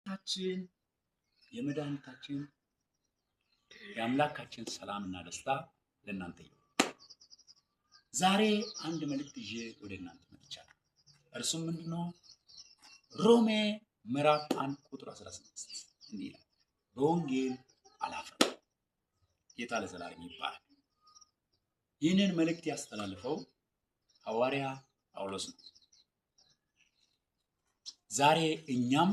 የጌታችን የመድኃኒታችን የአምላካችን ሰላምና ደስታ ለእናንተ ይሁን። ዛሬ አንድ መልእክት ይዤ ወደ እናንተ መጥቻለሁ። እርሱም ምንድነው? ሮሜ ምዕራፍ 1 ቁጥር 16 እንዲህ ይላል፣ በወንጌል አላፍርም። ጌታ ለዘላለም ይባረክ። ይህንን መልእክት ያስተላልፈው ሐዋርያ ጳውሎስ ነው። ዛሬ እኛም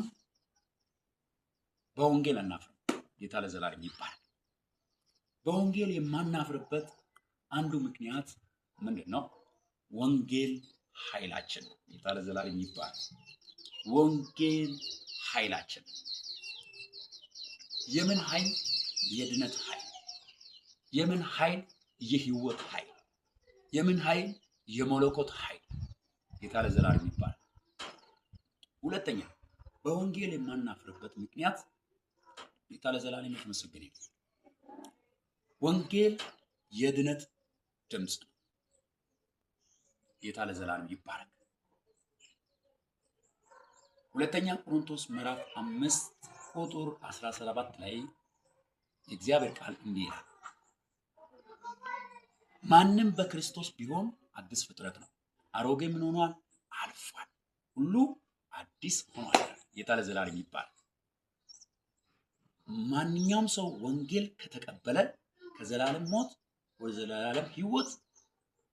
በወንጌል አናፍርም። ጌታ ለዘላለም ይባረክ። በወንጌል የማናፍርበት አንዱ ምክንያት ምንድን ነው? ወንጌል ኃይላችን ነው። ጌታ ለዘላለም ይባረክ። ወንጌል ኃይላችን ነው። የምን ኃይል? የድነት ኃይል። የምን ኃይል? የህይወት ኃይል። የምን ኃይል? የመለኮት ኃይል። ጌታ ለዘላለም ይባረክ። ሁለተኛ በወንጌል የማናፍርበት ምክንያት ጌታ ለዘላለም የተመሰገነ ይሁን። ወንጌል የድነት ድምፅ ነው። ጌታ ለዘላለም ይባረክ። ሁለተኛ ቆሮንቶስ ምዕራፍ 5 ቁጥር 17 ላይ የእግዚአብሔር ቃል እንዲህ ይላል፣ ማንም በክርስቶስ ቢሆን አዲስ ፍጥረት ነው፣ አሮጌ ምን ሆኗል? አልፏል፣ ሁሉ አዲስ ሆኗል። ጌታ ለዘላለም ይባረክ። ማንኛውም ሰው ወንጌል ከተቀበለ ከዘላለም ሞት ወደ ዘላለም ሕይወት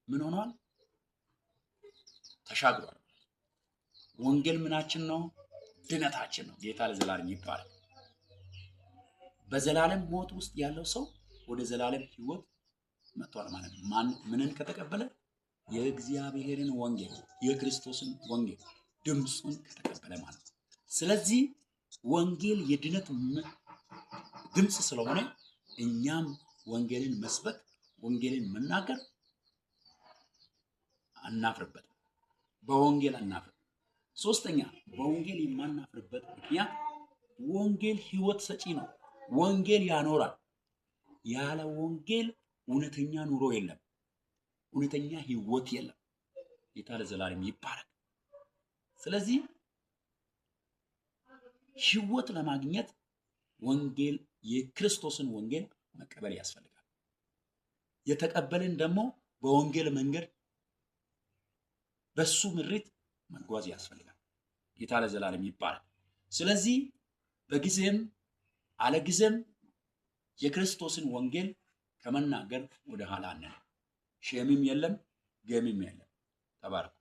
ምን ሆኗል? ተሻግሯል። ወንጌል ምናችን ነው? ድነታችን ነው። ጌታ ለዘላለም ይባረክ። በዘላለም ሞት ውስጥ ያለው ሰው ወደ ዘላለም ሕይወት መጥቷል ማለት ነው። ማን ምንን ከተቀበለ? የእግዚአብሔርን ወንጌል፣ የክርስቶስን ወንጌል ድምፁን ከተቀበለ ማለት ነው። ስለዚህ ወንጌል የድነት ድምፅ ስለሆነ እኛም ወንጌልን መስበክ፣ ወንጌልን መናገር አናፍርበትም። በወንጌል አናፍርም። ሶስተኛ በወንጌል የማናፍርበት ምክንያት ወንጌል ሕይወት ሰጪ ነው። ወንጌል ያኖራል። ያለ ወንጌል እውነተኛ ኑሮ የለም፣ እውነተኛ ሕይወት የለም። ጌታ ለዘላለም ይባረክ። ስለዚህ ሕይወት ለማግኘት ወንጌል፣ የክርስቶስን ወንጌል መቀበል ያስፈልጋል። የተቀበልን ደግሞ በወንጌል መንገድ በሱ ምሪት መጓዝ ያስፈልጋል። ጌታ ለዘላለም ይባረክ። ስለዚህ በጊዜም አለጊዜም የክርስቶስን ወንጌል ከመናገር ወደ ኋላ አንልም። ሼምም የለም፣ ገምም የለም። ተባረኩ።